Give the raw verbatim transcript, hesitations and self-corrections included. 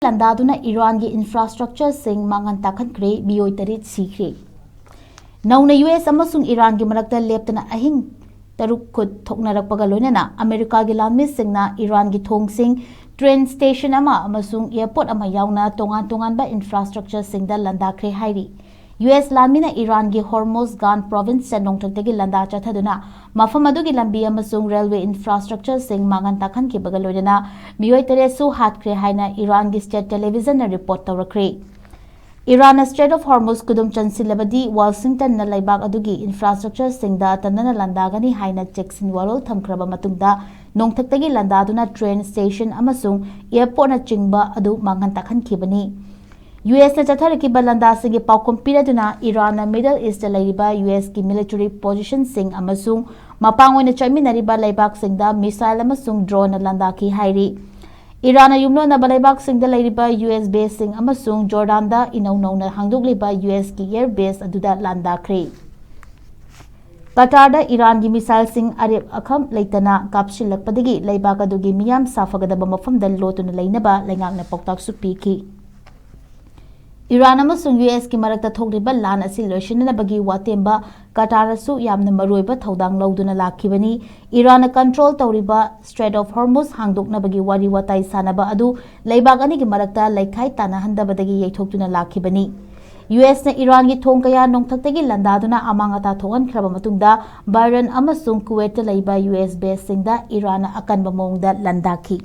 ꯂꯥꯟꯗꯥꯗꯨꯅ ꯏꯔꯥꯟꯒꯤ ꯏꯟꯐ꯭ꯔꯥꯁ꯭ꯇ꯭ꯔꯛꯆꯔꯁꯤꯡ ꯃꯥꯡꯍꯟ ꯇꯥꯛꯍꯟꯈ꯭ꯔꯦ, ꯃꯤꯑꯣꯏ ꯇꯔꯦꯠ ꯁꯤꯈ꯭ꯔꯦ꯫ ꯅꯧꯅ ꯌꯨ ꯑꯦꯁ ꯑꯃꯁꯨꯡ ꯏꯔꯥꯟꯒꯤ ꯃꯔꯛꯇ ꯂꯦꯞꯇꯅ ꯑꯍꯤꯡ ꯇꯔꯨꯛ ꯈꯨꯠ ꯊꯣꯛꯅꯔꯛꯄꯒ ꯂꯣꯏꯅꯅ ꯑꯃꯦꯔꯤꯀꯥꯒꯤ ꯂꯥꯟꯃꯤꯁꯤꯡꯅ ꯏꯔꯥꯟꯒꯤ ꯊꯣꯡꯁꯤꯡ, ꯇ꯭ꯔꯦꯟ ꯁ꯭ꯇꯦꯁꯟ ꯑꯃ ꯑꯃꯁꯨꯡ ꯑꯦꯌꯔꯄꯣꯔꯠ ꯑꯃ ꯌꯥꯎꯅ ꯇꯣꯉꯥꯟ ꯇꯣꯉꯥꯟꯕ ꯏꯟꯐ꯭ꯔꯥꯁ꯭ꯇ꯭ꯔꯛꯆꯔꯁꯤꯡꯗ ꯂꯥꯟꯗꯥꯈ꯭ꯔꯦ ꯍꯥꯏꯔꯤ꯫ ꯌꯨ ꯑꯦꯁ ꯂꯥꯟꯃꯤꯅ ꯏꯔꯥꯟꯒꯤ ꯍꯣꯔꯃꯣꯁ ꯒꯥꯟ ꯄ꯭ꯔꯣꯚꯤꯟꯁꯇ ꯅꯣꯡꯊꯛꯇꯒꯤ ꯂꯥꯟꯗꯥ ꯆꯠꯊꯗꯨꯅ ꯃꯐꯝ ꯑꯗꯨꯒꯤ ꯂꯝꯕꯤ ꯑꯃꯁꯨꯡ ꯔꯦꯜꯋꯦ ꯏꯟꯐ꯭ꯔꯥꯁ꯭ꯇ꯭ꯔꯛꯆꯔꯁꯤꯡ ꯃꯥꯡꯍꯟ ꯇꯥꯛꯍꯟꯈꯤꯕꯒ ꯂꯣꯏꯅꯅ ꯃꯤꯑꯣꯏ ꯇꯔꯦꯠꯁꯨ ꯍꯥꯠꯈ꯭ꯔꯦ ꯍꯥꯏꯅ ꯏꯔꯥꯟꯒꯤ ꯁ꯭ꯇꯦꯠ ꯇꯦꯂꯤꯚꯤꯖꯟꯅ ꯔꯤꯄꯣꯔꯠ ꯇꯧꯔꯛꯈ꯭ꯔꯦ꯫ ꯏꯔꯥꯟꯅ ꯁ꯭ꯇ꯭ꯔꯦꯠ ꯑꯣꯐ ꯍꯣꯔꯃꯨꯖ ꯈꯨꯗꯨꯝ ꯆꯟꯁꯤꯜꯂꯕꯗꯤ ꯋꯥꯁꯤꯡꯇꯟꯅ ꯂꯩꯕꯥꯛ ꯑꯗꯨꯒꯤ ꯏꯟꯐ꯭ꯔꯥꯁ꯭ꯇ꯭ꯔꯛꯆꯔꯁꯤꯡꯗ ꯑꯇꯝꯅꯅ ꯂꯥꯟꯗꯥꯒꯅꯤ ꯍꯥꯏꯅ ꯆꯦꯛꯁꯤꯟ ꯋꯥꯔꯣꯜ ꯊꯝꯈ꯭ꯔꯕ ꯃꯇꯨꯡꯗ ꯅꯣꯡꯊꯛꯇꯒꯤ ꯂꯥꯟꯗꯥꯗꯨꯅ ꯇ꯭ꯔꯦꯟ ꯁ꯭ꯇꯦꯁꯟ ꯑꯃꯁꯨꯡ ꯑꯦꯌꯔꯄꯣꯔꯠꯅꯆꯤꯡꯕ ꯑꯗꯨ ꯃꯥꯡꯍꯟ ꯇꯥꯛꯍꯟꯈꯤꯕꯅꯤ꯫ ꯌꯨ ꯑꯦꯁꯅ ꯆꯠꯊꯔꯛꯈꯤꯕ ꯂꯥꯟꯗꯥꯁꯤꯡꯒꯤ ꯄꯥꯎꯈꯨꯝ ꯄꯤꯔꯗꯨꯅ ꯏꯔꯥꯟꯅ ꯃꯤꯗꯜ ꯏꯁꯇ ꯂꯩꯔꯤꯕ ꯌꯨ ꯑꯦꯁꯀꯤ ꯃꯤꯂꯤꯇꯔꯤ ꯄꯣꯖꯤꯁꯟꯁꯤꯡ ꯑꯃꯁꯨꯡ ꯃꯄꯥꯡ ꯑꯣꯏꯅ ꯆꯠꯃꯤꯟꯅꯔꯤꯕ ꯂꯩꯕꯥꯛꯁꯤꯡꯗ ꯃꯤꯁꯥꯏꯜ ꯑꯃꯁꯨꯡ ꯗ꯭ꯔꯣꯟꯅ ꯂꯥꯟꯗꯥꯈꯤ ꯍꯥꯏꯔꯤ꯫ ꯏꯔꯥꯟꯅ ꯌꯨꯝꯂꯣꯟꯅꯕ ꯂꯩꯕꯥꯛꯁꯤꯡꯗ ꯂꯩꯔꯤꯕ ꯌꯨ ꯑꯦꯁ ꯕꯦꯁꯁꯤꯡ ꯑꯃꯁꯨꯡ ꯖꯣꯔꯗꯥꯟꯗ ꯏꯅꯧ ꯅꯧꯅ ꯍꯥꯡꯗꯣꯛꯂꯤꯕ ꯌꯨ ꯑꯦꯁꯀꯤ ꯑꯦꯌꯔ ꯕꯦꯁ ꯑꯗꯨꯗ ꯂꯥꯟꯗꯥꯈ꯭ꯔꯦ꯫ ꯀꯇꯥꯔꯗ ꯏꯔꯥꯟꯒꯤ ꯃꯤꯁꯥꯏꯜꯁꯤꯡ ꯑꯔꯦꯞ ꯑꯈꯝ ꯂꯩꯇꯅ ꯀꯥꯞꯁꯤꯜꯂꯛꯄꯗꯒꯤ ꯂꯩꯕꯥꯛ ꯑꯗꯨꯒꯤ ꯃꯤꯌꯥꯝ ꯁꯥꯐꯒꯗꯕ ꯃꯐꯝꯗ ꯂꯣꯠꯇꯨꯅ ꯂꯩꯅꯕ ꯂꯩꯉꯥꯛꯅ ꯄꯥꯎꯇꯥꯛꯁꯨ ꯄꯤꯈꯤ꯫ ꯏꯔꯥꯟ ꯑꯃꯁꯨꯡ ꯌꯨ ꯑꯦꯁꯀꯤ ꯃꯔꯛꯇ ꯊꯣꯛꯂꯤꯕ ꯂꯥꯟ ꯑꯁꯤ ꯂꯣꯏꯁꯤꯟꯅꯅꯕꯒꯤ ꯋꯥꯇꯦꯝꯕ ꯀꯇꯥꯔꯅꯁꯨ ꯌꯥꯝꯅ ꯃꯔꯨꯑꯣꯏꯕ ꯊꯧꯗꯥꯡ ꯂꯧꯗꯨꯅ ꯂꯥꯛꯈꯤꯕꯅꯤ꯫ ꯏꯔꯥꯟꯅ ꯀꯟꯇ꯭ꯔꯣꯜ ꯇꯧꯔꯤꯕ ꯁ꯭ꯇ꯭ꯔꯦꯠ ꯑꯣꯐ ꯍꯣꯔꯃꯨꯖ ꯍꯥꯡꯗꯣꯛꯅꯕꯒꯤ ꯋꯥꯔꯤ ꯋꯥꯇꯥꯏ ꯁꯥꯟꯅꯕ ꯑꯗꯨ ꯂꯩꯕꯥꯛ ꯑꯅꯤꯒꯤ ꯃꯔꯛꯇ ꯂꯩꯈꯥꯏ ꯇꯥꯟꯅꯍꯟꯗꯕꯗꯒꯤ ꯌꯩꯊꯣꯛꯇꯨꯅ ꯂꯥꯛꯈꯤꯕꯅꯤ꯫ ꯌꯨ ꯑꯦꯁꯅ ꯏꯔꯥꯟꯒꯤ ꯊꯣꯡ ꯀꯌꯥ ꯅꯣꯡꯊꯛꯇꯒꯤ ꯂꯥꯟꯗꯥꯗꯨꯅ ꯑꯃꯥꯡ ꯑꯇꯥ ꯊꯣꯛꯍꯟꯈ꯭ꯔꯕ ꯃꯇꯨꯡꯗ ꯕꯥꯍꯔꯦꯟ ꯑꯃꯁꯨꯡ ꯀꯨꯋꯦꯠꯇ ꯂꯩꯕ ꯌꯨ ꯑꯦꯁ ꯕꯦꯁꯁꯤꯡꯗ ꯏꯔꯥꯟꯅ ꯑꯀꯟꯕ ꯃꯑꯣꯡꯗ ꯂꯥꯟꯗꯥꯈꯤ꯫